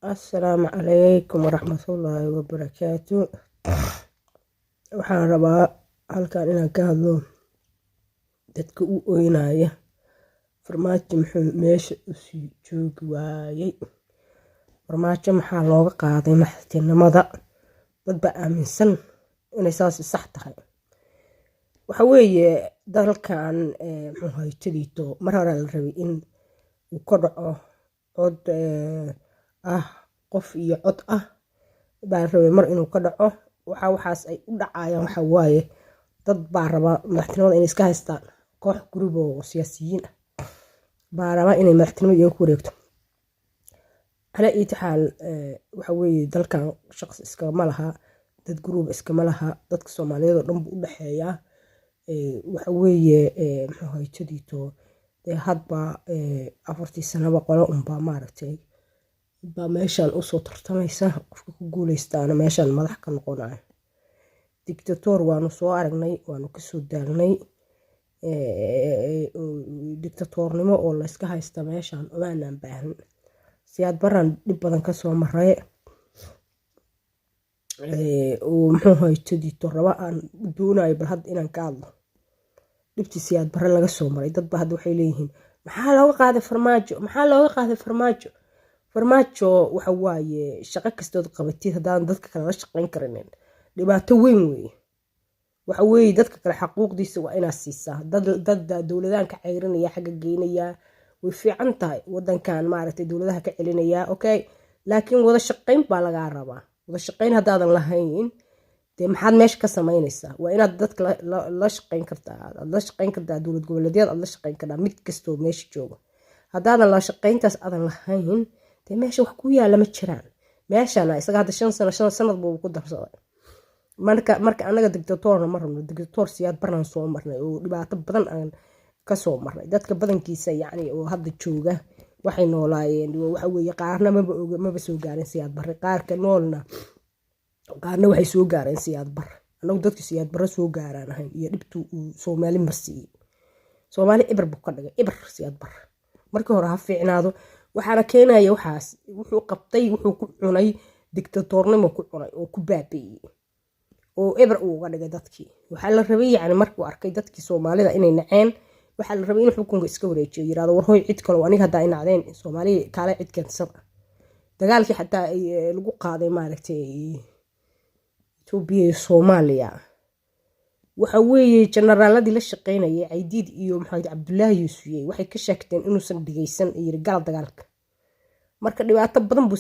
Assalaamu calaykum waraxmatullaahi wabarakaatu. Waxaan rabaa halkan inaan ka hadlo dadka u oynaya Farmaajo muxuu meesha usii joogi waayey. Farmaajo maxaa looga qaaday madaxtinimada? Dad baa aaminsan inay saas sax tahay. Waxa weeye, dalkan muxuu haytadiito mar hore la rabay in uu ka dhaco cod ah, qof iyo cod ah baa la rabay mar inuu ka dhaco. Waxaas ay u dhacayaan waxa waaye, dad baa raba madaxtinimada inay iska haystaan. Koox group oo siyaasiyiin ah baa raba inay madaxtinimada iyaga ku wareegto. Calaa iyati xaal, waxa weeye, dalkan shaqsi iskama laha, dad group iskama laha, dadka Soomaaliyeed oo dhan buu u dhexeeyaa. Waxa weeye, muxuu haytadiito, dee hadba 4-tii sanaba qolo unbaa maaragtay baa meeshan usoo tartamaysa. Qofka ku guuleystaana meeshan madax ka noqonayo. Dictator waanu soo aragnay, waanu kasoo daalnay dictatornimo oo layska haysta. Meeshan umaanaan baahan. Siyaad Baraan dhib badan kasoo maray uu muxuu haytadiito raba aan doonayo. Bal hadda inaan ka hadlo dhibtii Siyaad Bare laga soo maray. Dadba hadda waxay leeyihiin, "Maxaa looga qaaday Farmaajo? Maxaa looga qaaday Farmaajo?" Farmaajo waxa waaye, shaqo kastood qabatid, haddaan dadka kale la shaqayn karinin, dhibaato weyn weeye. Waxa weeye, dadka kale xaquuqdiisa waa inaad siisaa. Dad dowladahan ka ceyrinaya, xagga geynaya, way fiican tahay. Wadankan maaragtay dowladaha ka celinaya, okay, laakiin wada shaqayn baa lagaa rabaa. Wada shaqayn haddaadan lahayn, dee maxaad meesha ka samaynaysaa? Waa inaad dadka la shaqayn kartaa, aad la shaqayn kartaa dowlad goboleedyada, aad la shaqayn kartaa mid kastoo meesha joogo. Haddaadan la shaqayntaas aadan lahayn, dee meesha wax ku yaalla ma jiraan. Meeshana isaga hadda 5 sano, 5 sanad buu ku darsaday. Marka anaga dictatorna ma rabno. Dictator Siyaad Baraan soo marnay oo dhibaato badan aan kasoo marnay. Dadka badankiisa yacni oo hadda jooga waxay noolaayeen, waxa weeye, qaarna maba oga, maba soo gaarin Siyaad Barre. Qaarka noolna, qaarna waxay soo gaareen Siyaad Barre. Annagu dadka Siyaad Barre soo gaaraan ahayn iyo dhibtuu uu Soomaali marsiiyey. Soomaali ibir buu ka dhigay, ibir Siyaad Barre. Markii hore ha fiicnaado, waxaana keenaya waxaas wuxuu qabtay, wuxuu ku cunay dictatornimo ku cunay oo ku baabi'iyey oo eber uu uga dhigay dadkii. Waxaa la rabay, yacni, markuu arkay dadkii Soomaalida inay naceen, waxaa la rabay in xukunka iska wareejiyo, yirahdo, "Warhoy, cid kale aniga haddaa ay nacdeen, Soomaaliya kaale cid keensada." Dagaalkii xataa lagu qaaday maaragtay Itoobiya iyo Soomaaliya, waxa weeye, generaaladii la shaqeynayay Caydiid iyo Maxamed Cabdulaahi Yuusuye waxay ka sheegteen inuusan dhegeysan, yiri, "Gala dagaalka." Marka dhibaato badan buu